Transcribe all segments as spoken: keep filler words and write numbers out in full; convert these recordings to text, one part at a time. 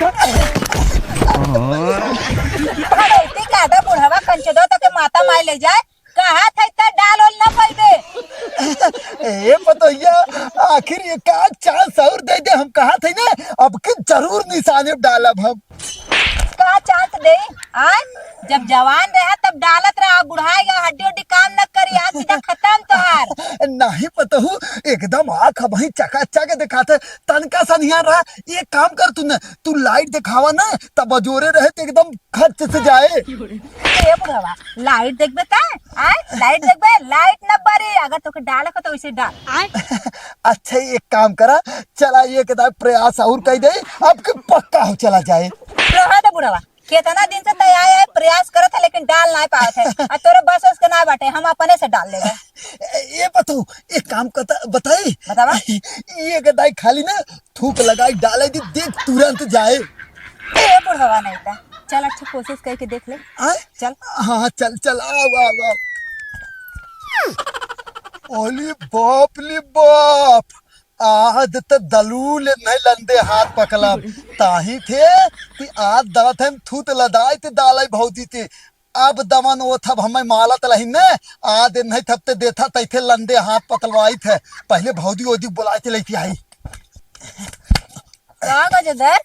भगवती का दा बुढ़वा कंचो दो तो के माता माई ले जाए। कहा थे त डाल ओल न पइबे। ए पतोहिया, आखिर ये का चांस और दे दे, हम कहा थे ना, अब के जरूर निशाने डालब हम। का चांस दे? आय, जब जवान रहा तब डालत रहा, बुढ़ाई गया, हड्डी उड्डी काम न करी, आज सीधा खत्म तोहार। नहीं पतोहू, एकदम आँख अबहीं चकाचक दिखात है, तनका सा निहार रहा। एक काम कर तू न, तू लाइट दिखावा ना, तब अजोरे रहे तो एकदम खर्च से जाए। ए बुढ़वा, लाइट देखबे त? आय, लाइट देखबे? लाइट न बरे, अगर तोके डाले को तो वैसे डाल। अच्छा, एक काम करा, चला एक दाई प्रयास और कइ दे, अब के पक्का हो चला जाए। रहा दे बुढ़वा, केतना दिन से तैयार है, प्रयास करत है, लेकिन डाल नाहीं पावत है। आ तोरे बस वस के नाहीं बाटे, हम अपने से डाल लेबे। ए, ए पतोहू, एक काम कता, बताई? बतावा। एक दाई खाली ना थूक लगाई डाले दी, देख तुरंत जाए। ए बुढ़वा नहीं था। चल, अच्छा कोशिश करके देख ले। आय? चल। हाँ, चल, चल, आओ, आओ, आओ। ओली बाप ले बाप, आद त दलूल नहीं लंदे हाथ पकलब। ताही थे कि आद दात हम थूत लदाई ते डाले भौजी ते। अब दमन ओ थब हमें मालत लहिन ने, आद नहीं थब ते देथा तैथे लंदे हाथ पतलवाई थे। पहले भौजी ओजी बुलाए ते लेती आई। का गजोधर?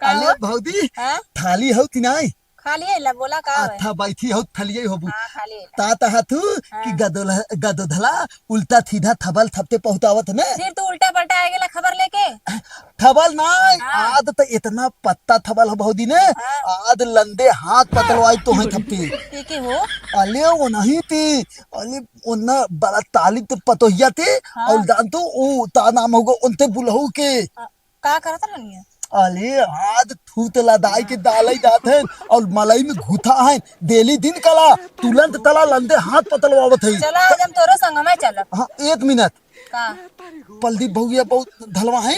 का अले हो? भौजी, हाँ? थाली हौ कि नाई? खाली है ला, बोला का है? आथा बैठी हौ, थलिए होबू। हाँ, खाली है ला। तात हाथू हाँ। कि गदोल-, गदोधला उल्टा सीधा थबल थपते पहुँचावत है ना। फिर तू उल्टा पलटा आ गेला खबर लेके? थबल नाई, हाँ। आद त इतना पत्ता थबल हो भौजी ने, हाँ। आद लंदे हाथ पतलवाई तो है थपते। के के हो? अले वो नहीं थी, अले ओन्ना बड़ा ताली ते पतोहिया ते, हाँ। और जान तो ऊ ता नाम होगा, उनते बुलहू के। हाँ, का करत रहनी है? अले, हाथ थूत लदाई के डाले जात है और मलाई में घुथा है, डेली दिन कला, तुरंत तला लंदे हाथ पतलवावत है। चला, आज हम तोरो संग में चलब। हाँ, एक मिनट। का? प्रदीप भौया बहुत धलवा है।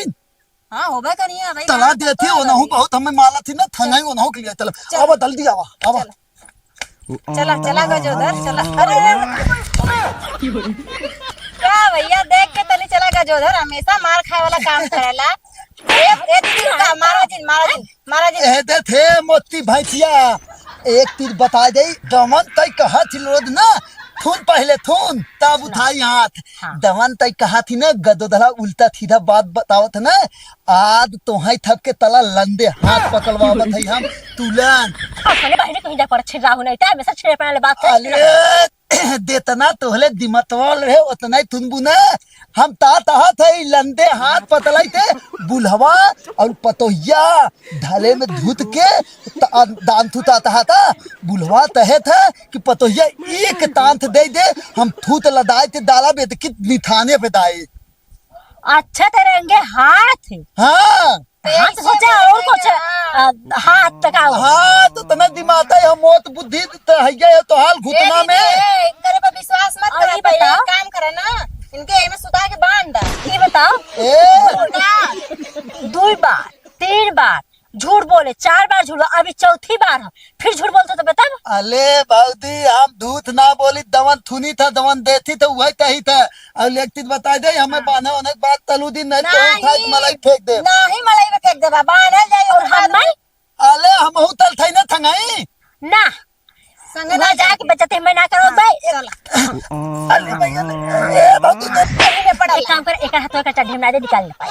हाँ, होबे करिए, भाई, तला का देती करता हो ना, है? बहुत हमें माला थी ना, थंगाई वो ना हो के लिए, चलो। चल। आवा, जल्दी आवा, आवा। चल। चला, चला गजोधर, चला। अरे, अरे, अरे। का भैया, देख के तनी चला गजोधर, हमेशा मार खाए वाला काम करेला। ए, ए दीदी, रुका, मारा जिन, मारा जिन, मारा जिन। ए दे थे मोती भैंसिया, एक चीज बता दे, दमन तई कहा थी लोद ना, थून पहले थून, तब उठाई हाथ। हाँ। दमन तई कहा थी ना, गदोधला उल्टा सीधा बात बतावत है ना, आज तोहई थप के तला लंदे हाथ पकड़वावत है हम तुलन। अपने बहने कहीं जा पर छिड़ाहू नहीं, तब ऐसा छिड़े पड़े बात कर। अरे, देतना तोहले दिमतवाल रहे, उतना ही तुनबू ना। हम ता तहा थे, ई लंदे हाथ पतलाई थे, बुलहवा और पतोहिया ढले में धुत के त-, दान थू ता तहा था, बुलहवा तहे था कि पतोहिया एक तांथ दे दे, हम थूत लदाए ते डाला बेद कित निथाने पे दाए। अच्छा, तेरे अंगे हाथ है। हाँ। हाथ सोचा और कुछ, आ, हाथ तक आओ। हाँ, तो तने दिमाग है, हम मौत बुद्धि तो है, ये तो हाल घुटना ए, में। ए, इनकरे पे विश्वास मत और करा, ये पहले बताओ। एक काम करा ना, इनके एमे सुता के बांध दा। ये बताओ। ए। ना। दुई बार, तीन बार झूठ बोले, चार बार झूठ बोले, अभी चौथी बार है, फिर झूठ बोलते तो बताओ। अले भौजी, हम झूठ ना बोली, दवन थुनी था, दवन देती तो वही कही था। और एक चीज बता दे, हमें हाँ। बांधे होने के बाद तलू दिन नहीं तो नहीं। उठा के मलाई फेंक दे। नहीं, मलाई में फेंक देबा, बांधल जाई और ओकर बाद हमन? अले, हमहू तल थई ना थंगाई। ना। संगे वहाँ ना जाके जाई। बचते मैं ना करो हाँ, बे। चला। अले भैया, ए, भौजी, ए, पड़ा एक काम कर, एक हाथ का चड्ढी में दे, निकाल ना पाए।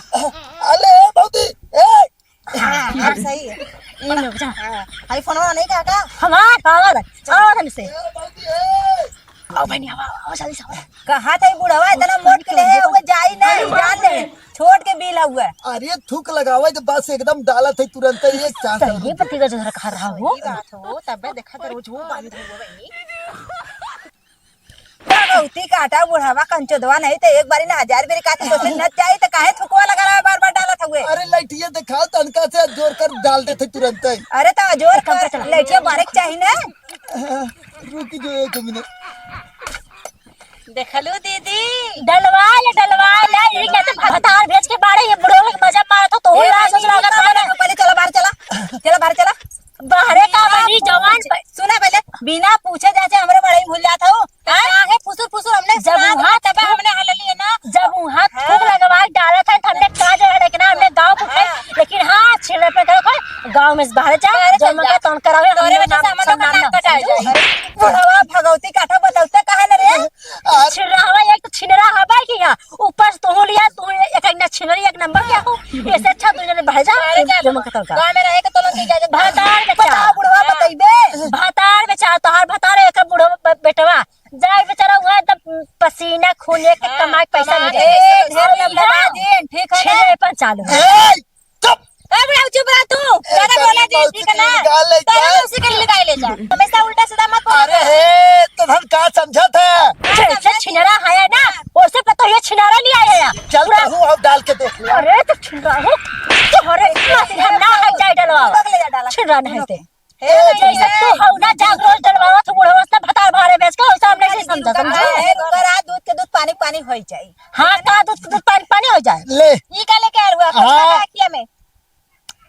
अले, भौजी, ए, हाँ, हाँ, सही है। ई लोग जा। हाँ, हाई फोनवा नहीं कहा का? हमार, हमार, हमार हमसे। ए, बाबूजी, ए। आओ बहनी, आओ, आओ, जल्दी से आओ। कहा था ई बुढ़वा इतना मोट के ले है, वो जाई नहीं, जान ले। छोट के बिल हुआ। अरे थूक लगावे तो बस एकदम डालत है तुरंत ही एक चांस। सही पति का जो घर खा रहा हो। सही बात हो, तब मैं देखा तो रोज वो बांध हुआ बहनी। भगवती काटा बुढ़ावा कंचोदवा नहीं तो एक बारी ना हजार बेरी काटे तो से नच जाई तो काहे थुकवा लगा रहा है बार बार डालत हुए। अरे लइटिया दिखाओ तनका से जोर कर डाल देते तुरंत ही। अरे तो जोर कर लइटिया बारे के चाही ना। रुक जो एक मिनट। देखलू दीदी। डलवा ले, डलवा ले, ये कहते भतार भेज के बारे ये बुढ़ो के मजा मारत हो, तो ए, लाज पहले, लागत है ना। पहले चलो बाहर चला, चलो बाहर चला। बाहरे का बिना बनी जवान पूछे, प- सुना पहले, बिना पूछे जाचे हमरे बड़े भूल जात हो। हाँ? काहे फुसुर फुसुर हमने जब सुना वहाँ था, तब थूक, हमने हलली है ना। जब वहाँ हाँ। थूक लगवा डाला था, तो हमने का जो है, लेकिन हमने गाँव को हाँ। लेकिन हाँ, छिड़े पे गए, हम इस बाहर जा, बाहर जो चल मका जा। तौन करावे, हम तोरे वजह से हमन लोग नाक कटाए जाई। बुढ़वा भगवती काटा बदलते काहे न रे? छिनरा हवा, एक तो छिनरा हवा कि यहाँ, ऊपर से तोहू लिया, तोहू एक, एक ना छिनरी, एक नंबर क्या हो? ऐसे अच्छा तू जने बाहर जा, बाहर जा। जो मका तौन का। गाँव में रहे के तोलन की इजाजत भतार बेचारा। बताओ बुढ़वा बतइबे। भतार बेचारा, तोहार भतार एक बुढ़वा ब-, बेटवा। जाए बेचारा हुआ तब पसीना खून एक हाँ, कमाए पैसा कमाए मिले। ए, ढेर लंबा बात है, ठीक है ना? छिनरे पर चालू। ए, चुप! ए, बुढ़ऊ, चुप रह तू। ए, ज्यादा तेरी बोला जी, मौसी ठीक है के ना? निकाल ले तोरा जा। मौसी के निकाल ले जा। हमेशा उल्टा सीधा मत बोला अरे कर। हे, तो हम का समझत है? जैसे छिनरा है ना, वैसे पतोहिया छिनरा नहीं आया है। चल, पूरा तहू अब डाल के देख ले। अरे, तो छिनरा हो। तो अरे, इतना से हम ना है जाए डलवा। पकड़ ले जा डाला। छिनरा नहीं ते। ए, जैसे तू हौ ना, जाग रोज डलवावत हो बुढ़वा से भतार भारे बेच के, वैसे हम नहीं समझा, समझा। ए, ओकर आ दूध के दूध पानी पानी होई जाई। हाँ, का दूध के दूध पानी पानी हो जाए। ले। ई का लेके आयल हुआ? हाँ। पछुआ के आँखिया में।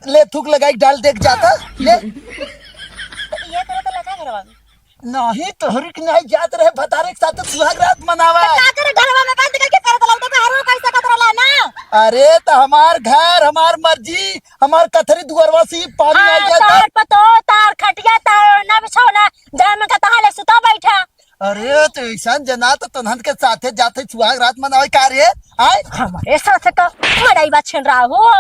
ले, थूक लगाई, डाल देख जाता। ले। ये तरह तो लगा घरवा में। नहीं, तोहरी के नहीं जात रहे, भतारे के साथ सुहाग रात मनावा। तो का करे, घरवा में बंद करके करत रहू, तो हर रोज कैसे करत रहला ना? अरे, तो हमार घर, हमार मर्जी, हमार कथरी दुआरवा से पानी हाँ, आई जाता। तार पतो, तार खटिया, तार ना बिछौना, जाए में का तहाँ ले सुता बैठा। अरे, तो ऐसन जना तो तोहन के साथे जाते सुहाग रात मनावे का रे? आय? हमारे साथे तो मड़ई बा छिनरा हो।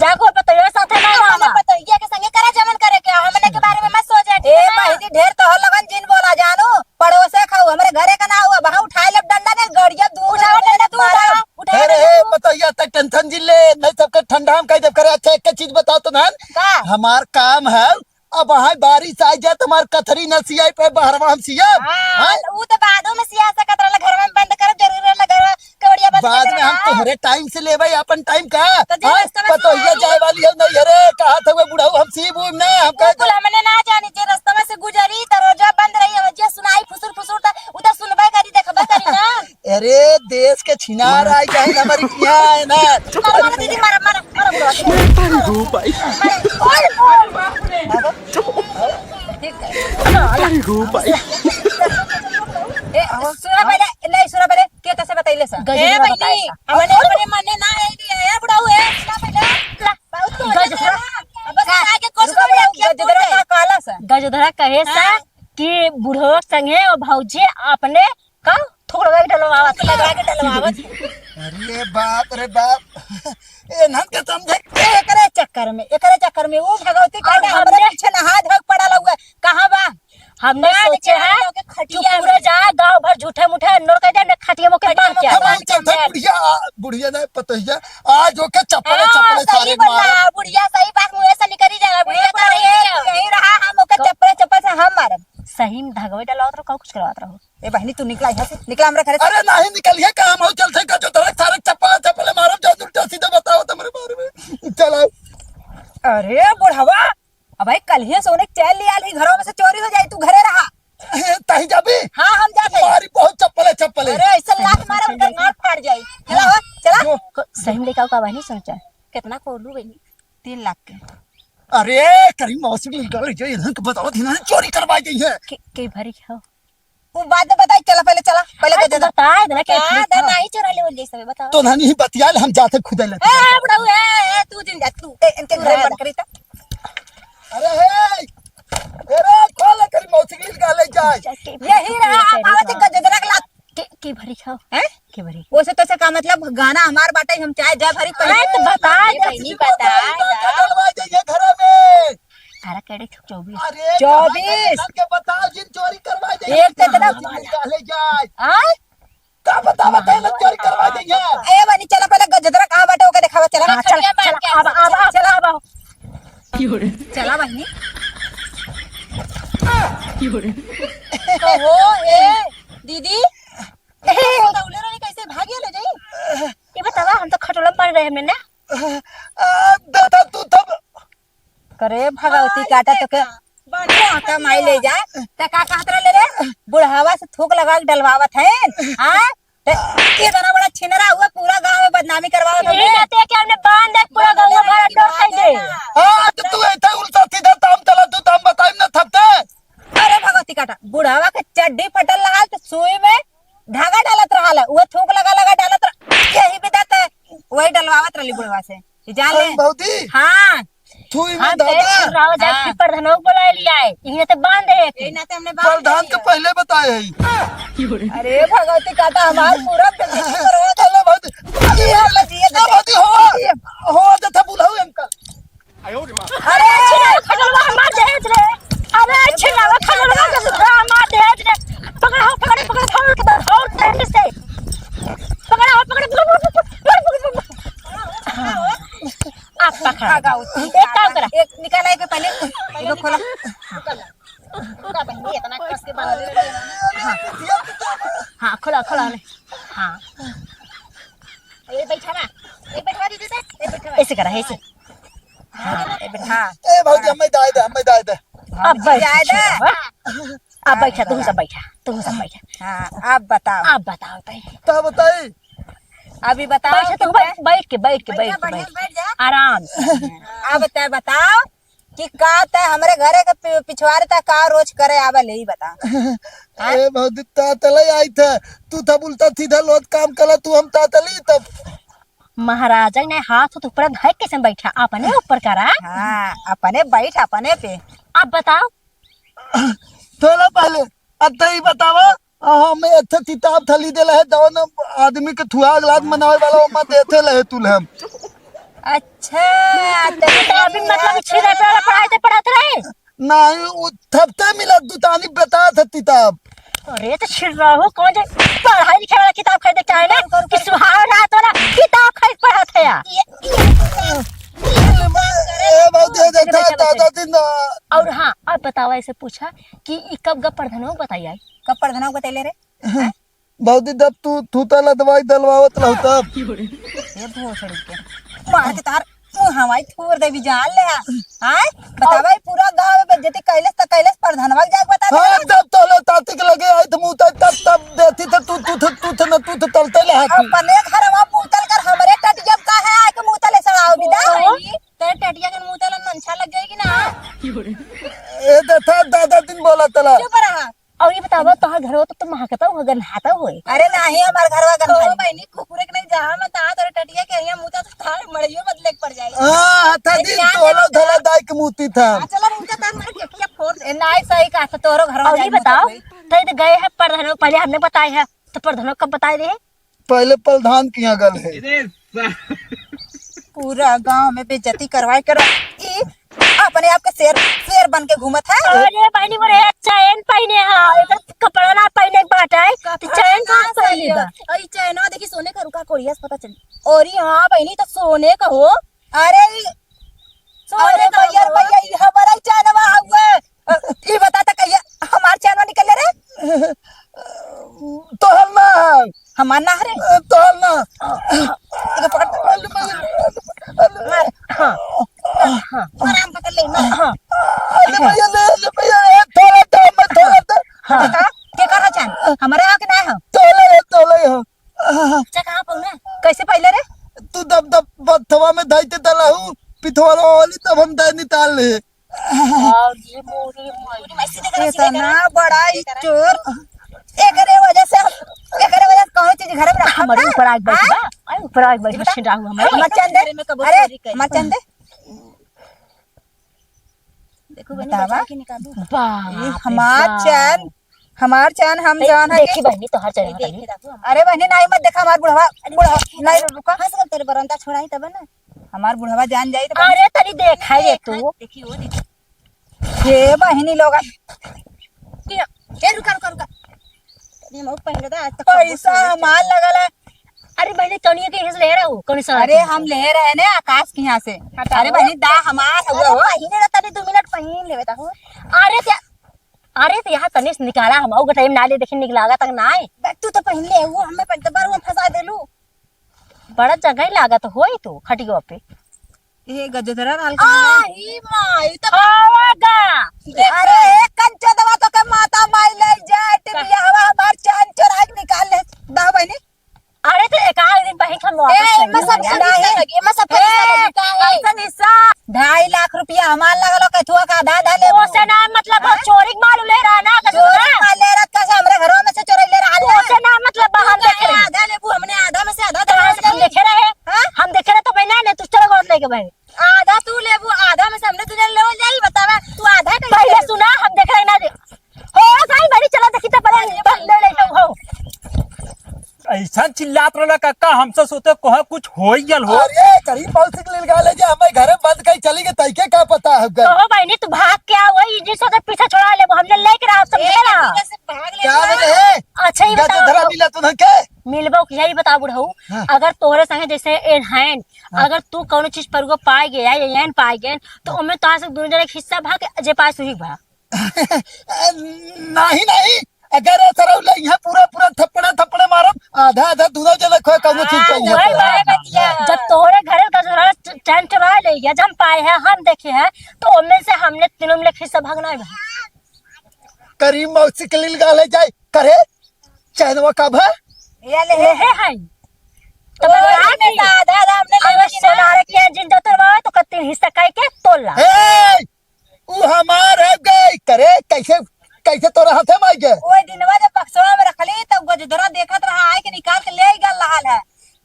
जाको पतोहिया साथे ना हम रहा। अपने पतोहिया के संगे करा जमन करे के, हमने के बारे में मत सोचे, ठीक ए, है ना? बहिनी, ढेर तोहर लगन जिन बोला जानू, पड़ोसे खाऊ, हमरे घरे का ना हुआ, वहाँ उठाए ले डंडा ने गड़िया दूर उठाओ डंडा, तू मारा। उठाओ, उठाओ अरे, डंडा हे, तू। पतोहिया तक टेंशन जिन ले, नहीं सबके ठंडा हम कह देब करे। अच्छा, एक चीज बताओ तो ना, का? हमार काम है, अब वहाँ बारिश आ जाए तो हमार कथरी न सियाई पे बहरवा हम सियब। हाँ, हैं? तो ऊ तो बादो में सिया सकत रहला, घर में बंद करब, जरूरी रहला, घर में केवड़िया बंद बाद करके में हम रहा। तोहरे टाइम से लेबै अपन टाइम का? तो जे हाँ? रास्ता में पतोहिया सियाई। जाए वाली है नहीं, अरे, कहा था वो बुढ़ऊ हम सीब उब ना, हम ऊ कह कुल हमने ना जानी, जे रास्ता में से गुजरी, दरवाजा बंद रही, आवाजिया सुनाई फुसुर फुसुर, त ऊ तो सुनबे करी, देखबे करी ना। अरे, देश के छिनार आइ जाए हमारी किहाँ है ना। मारा, मारा दीदी, मारा, मारा, मारा बुढ़वा के। अरे रो भाई। मारा, ओए, ओए। ठीक है। अरे रो भाई। ए, सुना पहले, नहीं, सुना पहले, के तसे बतैले सा? ए गजब बहिनी, बताए सा। हमने अपने मने ना आए दिए, ए बुढ़ऊ, ए, सुना पहले। ला, बहुत तो गजब। अब बस आगे कुछ रुको, बोले, क्या गजब बोले? का कहला सा? गजधरा कहे सा हाँ। कि बुढ़ऊ संगे और भौजी अपने का थूक लगा के डलवावत। थूक लगा के डलवावत। अरे बाप रे बाप। ए नन के समझे। एकरे चक्कर में, एकरे चक्कर में वो भगवती का और हमरे हमने पीछे नहा धक पड़ा हुआ। कहाँ बा? हमने मार सोचे के है हम लोग के कि खटिया पूरा में। जा गांव भर झूठे मूठे नोर कर दे, हमने खटिया मोके खटिया बांध के मोके हम बांध के चलते मार। बुढ़िया, बुढ़िया नहीं पतोहिया, आज ओके चप्पल, हाँ, चप्पल सही सारे बोला, मारा। बुढ़िया सही बात मुँह से निकली जाला, बुढ़िया ए, तो रही है। यही रहा, हम ओके चप्पल, चप्पल से हम मारब। सही में धगवे डलावत रहो, का कुछ करवात रहो। ए बहिनी, तू निकला यहाँ से, निकला हमरा घरे से। अरे नाही निकलिए, काम हो चलते का जो तरह सारे चप्पल चप्पल मारब, जो उल्टा सीधा बताओ तुम्हारे बारे में। चला। अरे बुढ़वा, अब भाई कल ही सोने के चैन लिया ली, घरों में से चोरी हो जाए, तू घरे रहा। ए, ताही जाबी? हाँ, हम जाते हैं। मारी बहुत चप्पल है, चप्पल है। अरे ऐसे लात मारा, उनका गांड फाड़ जाए। चला हो, चला। जो को-, सही में लेके आओ का बहिनी, सोचा। कितना कोलू बहिनी? तीन लाख के। अरे करी मौसी की गाड़ी जो इन्हन के बताओ थी ना, चोरी करवा गई है। के, के भरी हो? वो बाद में बताई, चला पहले, चला पहले अरे, तो गजरा। बता देना के हाँ, ठीक तो है। नहीं चोरा ले बोल जैसे बताओ। तो नानी ही बतिया ले, हम जाते खुदे लेते ए, हैं। बुढ़ऊ, ए, ए, तू जिन जा, तू। ए, इनके तू घर रह बंद जा। करी तो। अरे हे, ए रे, खोल करी मौसी की गाले जाए। यही रहा, हमारा के गजरा के लात। के, के भरी खाओ? हैं? के भरी? ओसे तो से का मतलब, गाना हमार बाटे, हम चाहे जय भरी कहीं। अरे, तो बता ए, दे। बहिनी, बता दे। डलवा जाइए घर में। अरे, केड़े चौबीस। अरे, चौबीस। कहाँ के बताओ, जिन चोरी करवा दे। एक कितना? ले जाए। आय? का बतावा, कहले चोरी करवा देंगे। ए, बनी, चला पहले गजरा कहाँ बाटे, ओके देखावा, चला। हाँ, चला, खड़िया बांध चला, के आवा, आवा, चला, आवा, चला। आवा। चला, बहिनी। कहो, ए, दीदी। ए। दौले रहनी, कैसे भागिया ले जाई? ये बतावा, हम तो खटोला में पड़ रहे हमने ना। आ, दादा, तू तब करे भगवती काटा तो के बढ़िया काटा माई ले जा। त का कहत रहले रे? बुढ़ावा से थूक लगा के डलवावत है। हाँ? त इतना बड़ा छिनरा हुआ, पूरा गांव में बदनामी करवावत यही है। कहते हैं कि हमने बांध दे, पूरा गांव में भरा डोर कर दे। हाँ, तो तू ऐसे उल्टा सीधा ताम चला, तू ताम बताई ना थकते। अरे भगवती काटा, बुढ़ावा के चड्डी फटल रहल त सुई में धागा डालत रहल, वो थूक लगा लगा डालत रह, यही बिदा त वही डलवावत रहली बुढ़वा से। ई जान ले। अरे भौजी। हाँ। थुई में हम दादा। पेट फुर्रावा जाए, हाँ। फिर प्रधानों को बुला लिया है, इन्हें तो बांध है। यही नाते हमने बांध प्रधान के लिया। पहले बताए है। अरे भगवती, का तो हमार पूरा बेइज्जती करो। चलो भाई, ये ये वाला दिए तो ए भाई, हो, हो, तो था बुलाओ इनका। अरे छिनावा खजलवा हमार दहेज रे। अरे छिनावा खजलवा के सुधा हमार दहेज रे। पकड़ हो, पकड़, पकड़, पकड़, पकड़, पकड़, पकड़, पकड़, पकड़, पकड़, पकड़, पकड़, पकड़, पकड़। हाँ। आप पकड़। भागा उसको। एक काम करा। एक निकाला है पहले। इधर खोला। हाँ। खोला बहनी, इतना कस के बांध दे। हाँ। हाँ, खोला, खोला ले। हाँ। ये बैठा ना। ये बैठा दीदी से। ये बैठा। ऐसे करा, ऐसे। हाँ, ए बे-, हाँ। ए भौजी, हमें दाए दे, हमें दाए दे। अब बैठ, जाए दे। छोरा। अब बैठा, तुम सब बैठा, तुम सब बैठा। हाँ, अब बताओ। अब बताओ तई। का बताई? अभी बताओ बैठा तो कि बैठ, बैठ के, बैठ के, बैठ के, बढ़िया बैठ के। बैठ जा। आराम से। अब तय बताओ कि का तय हमरे घरे के पि-, पिछवारे तय का रोज करे आवल है, ई बताओ। हाँ? ए भौजी, तातले आई थे, तू था बोलता सीधा लोग काम कला, तू हम तातली तब। महाराजा ने हाथ तो ऊपर धर के कैसे बैठा, अपने ऊपर करा। हाँ, अपने बैठ, अपने पे। अब बताओ। थोड़ा पहले, अब तो ही बतावा, हमें अच्छा किताब थली देला है, जौन आदमी के थुआ लात मनावे वाला, ओमा देते रहे तू हम। अच्छा, तो अभी मतलब छिरे पे वाला पढ़ाई ते पढ़त रहे? नहीं, वो थपते मिला, दुतानी बता सकती तब। अरे, तो छिर रहो, कौन जे पढ़ाई लिखाई वाला किताब खरीदे के चाहे ना, कि सुहाग रात वाला किताब खरीद पढ़त है यार। ए, बाबू, दे दे, देखा, देखा, दादा देखा। दिन, और हाँ, अब बतावा, ऐसे पूछा कि ई कब ग प्रधान हो बताई आई? कब प्रधान हो बतैले रे? भौजी, जब तू थूता लदवाई दलवावत रहू तब। ये भोसड़ी के। मार के तार मुँह हवाई फोड़ देबी जान ले। आय, बतावा, ई पूरा गाँव में बेइज्जती कैलेस त कैलेस, प्रधानवा के जाके बता दे। हाँ, जब तोले ताती के लगे आई त मुँह तब, तब देती त तू, तू, तू, तू, तू, न तू, तू तलते ले हाथी। अपने घर में मुँह तल कर हमरे टटिया का है, आके मुँह तले सड़ाओ बिदा। तो? तेरे टटिया के मुँह तले नंछा लग जाएगी ना। ए, देखा, दादा दिन बोला तला। चुप रहा। और ये बतावा, तोहार घरवा तो, तो महकता हुआ, गन्हाता हुए। अरे नाही, हमार घरवा गन्हाई। ओ बहनी, कुकुरे के नहीं जहाँ में तहाँ तोरे टटिया के यहाँ मुता तो तार मड़ियो बदले के पड़ जाई। हाँ, हथा ए, दिन जान तोलो दे धला दाई के मुती था। हाँ, चलो, उनका तार मर के किया फोड़ दे। ए, नाही, सही कहा था, तोरो घरवा और ये जाई बताओ, मुता तो ये तो गए हैं प्रधानो, पहले हमने बताए हैं, तो प्रधानो कब बताए रहे? पहले प्रधान के यहाँ गल है। अरे सा- पूरा गांव में बेइज्जती करवाए करो। ई अपने आप के शेर, शेर बन के घूमत है। अरे बहनी, वो रे चैन पहने है, एकर कपड़ा ना पहने के बाटे, तो चैन कहाँ से पहने बा? अरे चैनवा देखी सोने का, रुका कोरिया से पता चली। अरे हाँ बहनी, तो सोने का हो। अरे ई सोने अरे का भैया, हो। भैया, ई हमारा ही चैनवा हुआ। अ, ई बता त कहिया हमार चैनवा निकल रे? तोहर ना है। हमार ना है रे। अ, तोहर ना। इधर पकड़। अरे भैया, अरे भैया, अरे भैया। मार। हाँ। हाँ। आराम पकड़ ले, मार। हाँ। अरे भैया, ले, ले भैया, ए, थोड़ा दे, मैं थोड़ा दे। हाँ। बता, के कर चैन? हमारे यहाँ के ना है। तोले है, तोले है। अच्छा, कहाँ पहुना? कैसे पहले रे? तू दब दब बथवा में धइते दलहू, पिथवाला वाली, तब हम दे निकाल ले। और ये मोरी मोरी। इतना बड़ा ई चोर, एकरे वजह से हम, एकरे वजह से कौनो चीज घर में रखा हमारे था? ऊपर आग बैठ हाँ? बा, अरे ऊपर आग बैठ बा, छिंडाहू हमारे। हमार चैन दे, अरे हमार चैन दे। देखो बहनी, बतावा। बचा के निकालू। बाप ए, रे हमार बाप। चैन, हमार चैन हम ए, जान है देखी कि बहनी, तोहार चैन देखी बताई। देखू हम। अरे बहनी, नाही मत देखा हमार बुढ़वा, बुढ़वा, नाही रुका। हंस गल तेरे बरंदा छोड़ाई तब ना। हमार बुढ़वा जान जाई तब। अरे तनी देखा ये तू। देखी वो देखी। हे बहनी लोगन। ए, रुका, रुका, रुका। तनी हम पहले दा, आज तक पैसा हमार लगल है। अरे बहनी, तोनिए के यहाँ से ले रहा हूँ, कौन सा अरे हम ले रहे ने आकाश के यहाँ से। हटा अरे दो। बहनी, दा हमार अरे हुआ हो। पहिने ला तनी दो मिनट पहिन लेवे ता हो। अरे ते, अरे ते यहाँ तनी से निकाला, हम आऊ टाइम ना ले, देखी निकलागा तक ना आए। बे, तू तो पहिन ले, वो हमें पहिन तो बार वो फंसा देलू। बड़ा जगह ही लागत होई तो खटियो पे। ए गजोधरा लाल कहाँ है? ही माई तो आवागा। अरे ए कंचो दवा तो के माता माई ले जाए, टिपिया हवा हमार चांद चोराई के निकाल ले। दा बहनी। अरे तो एक आध दिन पहले हम ए, वापस एमे सब चली फरिश्ता जाएंगे। लगी, एमे सब फरिश्ता ए, लगी, का है? ऐसा निशा। ढाई लाख रुपया हमार लगल हो, कथुआ का आधा आधा लेबू। ओसे ना मतलब, वो हाँ? चोरी के माल ले रहा ना, तो चोरी ना? के माल ले रहा, कैसे हमरे घरों में से चोरी ले रहा है? ओसे ना मतलब, हम देखे रहे। आधा लेबू, हमने आधा में से आधा तो देना हम चाहिए। देखे रहे। हाँ? हम देखे रहे तो भाई ना ले, तू चलो गोद लेके भाई। आधा तू लेबू, आधा में से ले जाई, बतावा, तू आधा कइसे पहिले ले सुना, हम देख रहे ना दे। हो, भाई, बड़ी चला देखी तो पहले बस ले ले तो हो। ऐसा चिल्लात रहला कक्का, हमसे सोते कह कुछ होई गल हो। अरे, करी मौसी के लील गाले जे हमें घरे बंद कई चली गई, तइके का पता है गई। कहो बहनी, तू भाग के आ, वही इंजन से पीछे छोड़ा ले, हमने लेके रहा, समझे ना? क्या बोले है? अच्छा, ही गजधरा बताओ। मिला तुमके? मिलबो कि यही बता बुढ़ऊ, हाँ। अगर तोहरे संगे जैसे एन हैन, हाँ। अगर तू कौनो चीज पर पाए गया या एन पाए गए, तो ओमे तोहार से दोनों जने के हिस्सा भाग, जे पाए सुही भाग। नहीं, नहीं, अगर ऐसा रहो ले, यहाँ पूरा, पूरा थप्पड़े, थप्पड़े मारब, आधा, आधा दोनों जने खोए, कौनो चीज हाँ, का हुआ वही तो। बात है। जब तोहरे घरे का सारा टेंट चुरा ले गया, जब हम पाए हैं, हम देखे हैं, तो ओमे से हमने तीनों मिले हिस्सा भागना है भाई। करीम मौसी के लील गाले जाए, करे, चैनवा कब है? ये ले। ले है, है। तो ओए, मैं बता इनमें दी। तो आधा, आधा हमने ले अगर लिया ना। सोनारे के जिन जतर मारे तो कत्ती हिस्सा काहे के तोड़ ला। ए, उ हमार है गई। करे, कैसे, कैसे तोरा हाथे में आई गए? ओए दिनवा जब बक्सवा में रखली, तब गजधरा देखत रहा, आए के निकाल के ले आई गल रहल है।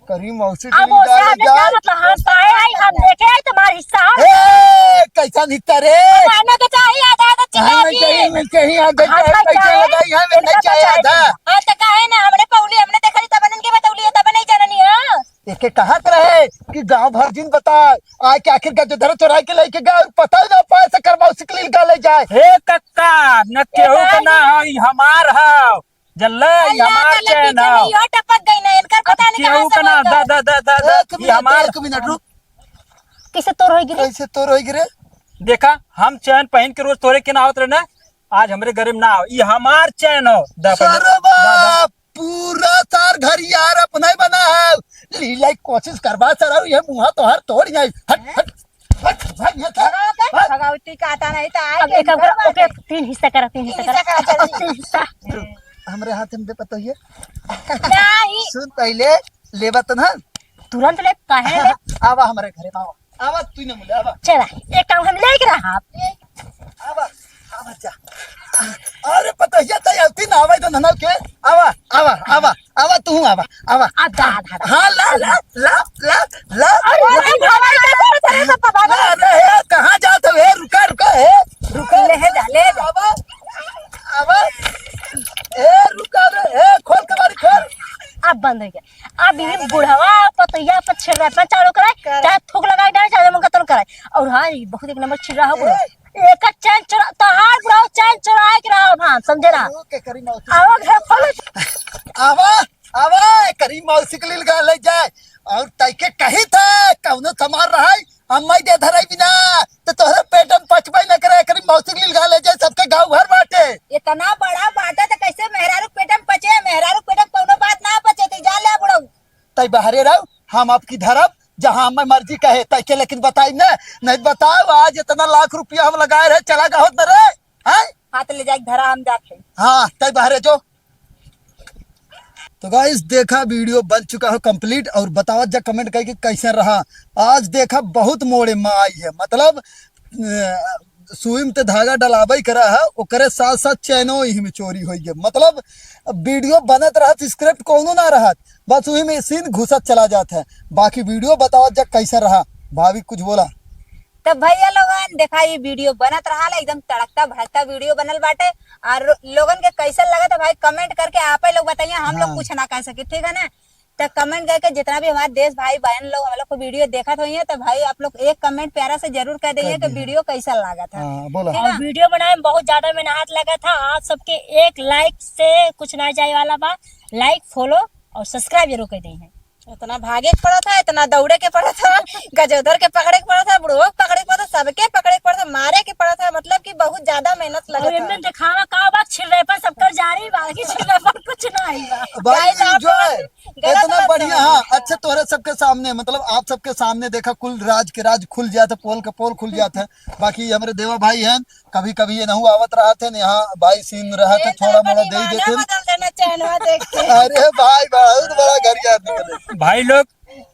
करीम मौसी अब के ओसे गाले हमने जाए। क्या मतलब? हम पाए आई, हम देखे आई तुम्हार हिस्सा। ए, कैसा हिस्सा रे? हमें तो चाहिए, आधा, आधा चिल्ला हमें दी। चाहिए, हमें चाहिए, आधा हम चाहिए, भाई पैसा चाहिए। लगाई, हमें इनका चाहिए, बचाए आधा। दी। हाँ, तो काहे ना? हमने पौली, हमने देखली, तब इनके बतौली, तब नहीं जाननी है। एके कहत रहे कि गांव भर जिन बताए, आए के आखिर गजधर चोराई के लेके गए और पता ही ना पाए से करवाओ सिकलील गाले जाए। हे कक्का, न केहू के ना हो, ई हमार हो। जल्ले, ई अल्लाह हमार ताला चैन पीछे हो। में इहो टपक गई ना, इनकर अब पता नहीं केहू कहाँ से के ना, बन गए। दा, दा, दा, दा, दा, एक ई मिनट, हमार। एक मिनट रुक। कैसे तोर होई गिरे? कैसे तोर होई गिरे? देखा, हम चैन पहन के रोज तोरे के ना आवत रहे ना, आज हमरे घरे में ना आओ, ई हमार चैन हो। दा, दा, सरवा, दा, दा। पूरा सार घर यार अपना ही बना है। लीला की कोशिश करवा सर, और ये मुंहा तोहार तोड़ जाए। हट, हट, हट, हट, ये क्या? छोड़ो के, हट। भगवती का आता नहीं तो आए अब के एक अंदर ओकर, बाटे। ओके, तीन हिस्सा करा, तीन हिस्सा तीन करा। हिस्सा करा, जल्दी। तीन हिस्सा। हमरे हाथ में दे पतोहिए। नहीं। सुन पहले, लेवा तो ना। तुरंत ले, काहे ले? आवा हमरे घरे, आवा। आवा, तू न मिले, आवा। चला, एक काम हम लेके रहा। आवा, आवा, जा। अरे, पतोहिया, तै अवती ना आवे तो ननल के। आवा, आवा, आवा, आवा, तू आवा, आवा। आ, दा, दा, दा। हाँ, ला, ला, ला, ला, ला। अरे, अरे, अरे, अरे, अरे, अरे, अरे, अरे, अरे, कहाँ जात हो? ए, रुका, रुका, ए, रुका। ले जा, ले जा। आवा, आवा। ए, रुका रे, ए, खोल केवाड़ी, खोल। अब बंद हो गया। अब ये बुढ़वा पतैया पर छिड़ रहा है, चारों कराए, करे। चाहे थूक लगाए डाले, चाहे मन का तन कराए। और हाँ, ये बहुत एक नंबर छिड़ रहा है बुढ़वा। ए। एक चैन चुरा, तोहार बुढ़वा चैन चुराए के रहा भान, समझे ना? तू के करी मौसी? आवा घर खोलो। आवा, आवा, करी मौसी के लील गाले जाए। और तैके कही था, कौनो सामान रहा है, अम्मा दे धराई बिना, तो तोहरे पेट में पचबे न करे, करी मौसी के लील गाले जाए, सबके गाँव भर बाटे। इतना बड़ा बाटे तो कैसे मेहरारू के पेट में पचे? मेहरारू के पेट में कौनो बात ना पचे, तू जा ले बुढ़ऊ। तै बहरे रहो, हम आपकी धरब, जहाँ हमें मर्जी कहे, तै के लेकिन बताई न, नहीं बताओ, आज इतना लाख रुपया हम लगाए रहे, चला गहो दरे, हैं? हाथ ले जाके धरा, हम जात है। हाँ, तै बहरे जो। तो गाइस, देखा वीडियो बन चुका हो कंप्लीट और बतावा जा कमेंट करके कैसे रहा। आज देखा बहुत मोड़े में आई है, मतलब, अ, सुई में ते धागा डलावे करा है, ओकरे साथ साथ चैनो इही में चोरी होई गए। मतलब वीडियो बनत रहत, स्क्रिप्ट कोनो ना रहत, बस उही में सीन घुसत चला जात है। बाकी वीडियो बतावा जा कैसा रहा, भाभी कुछ बोला? तब भैया लोगन देखा, ये वीडियो बनत रहा ला, एकदम तड़कता भड़कता वीडियो बनल बाटे। और लोगन के कैसन लगा तो भाई कमेंट करके आप ही लोग बताइए, हम लोग हाँ। कुछ ना कह सके, ठीक है ना? तो कमेंट करके जितना भी हमारे देश भाई बहन लोग हम लोग को वीडियो देखत होइए तो भाई आप लोग एक कमेंट प्यारा से जरूर कह दइए कर कि दीजिए। वीडियो कैसा लगा था। हाँ, बोला। ठीक और है? वीडियो बनाए में बहुत ज्यादा मेहनत लगा था। आप सबके एक लाइक से कुछ ना जाए वाला बा, लाइक, फॉलो और सब्सक्राइब जरूर कर दइए। इतना भागे के पड़ा था, इतना दौड़े के पड़ा था, गजोधर के पकड़े के पड़ा था, बुढ़वा के पकड़े के पड़ा था, सबके पकड़े के पड़ा था, मारे के पड़ा था, मतलब कि बहुत ज्यादा मेहनत लगा और था। इनमें दिखावा का बा, छिर्रे पर सबकर जारी बा, कि छिर्रे पर कुछ नहीं बा। भाई, गाइस, आप enjoy। लोग गलत इतना मत बढ़िया, समझिए। हाँ, अच्छा, तोहरे सबके सामने, मतलब, आप सबके सामने देखा, कुल राज के राज खुल जात है, पोल के पोल खुल जात है। बाकी हमरे देवा भाई हैं, कभी कभी ये नहु आवत रहत है, यहाँ भाई सीन रहत है, ए, थोड़ा तो मोड़ा अपनी दे माना देते हैं। बदल देना चैनवा देख के। अरे भाई, बहुत बड़ा घर यार निकले। भाई लोग,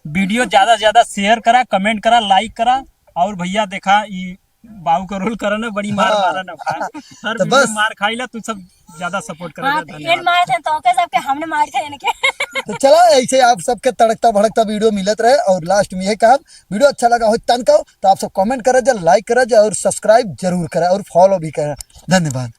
वीडियो ज्यादा से ज्यादा शेयर करा, कमेंट करा, लाइक करा। और भैया देखा, ई बाबू का रोल करा ना, बड़ी मार हाँ। मारा ना भाई। हर तो वीडियो बस। मार खाइला, तू सब ज्यादा सपोर्ट करा जाए। एन मारे थे तो के सबके हमने मारे थे इनके। तो चला, ऐसे आप सबके तड़कता भड़कता वीडियो मिलत रहे। और लास्ट में ये कहा, वीडियो अच्छा लगा हो तन का तो आप सब कमेंट करा जा, लाइक करा जा और सब्सक्राइब जरूर करा और फॉलो भी करा। धन्यवाद।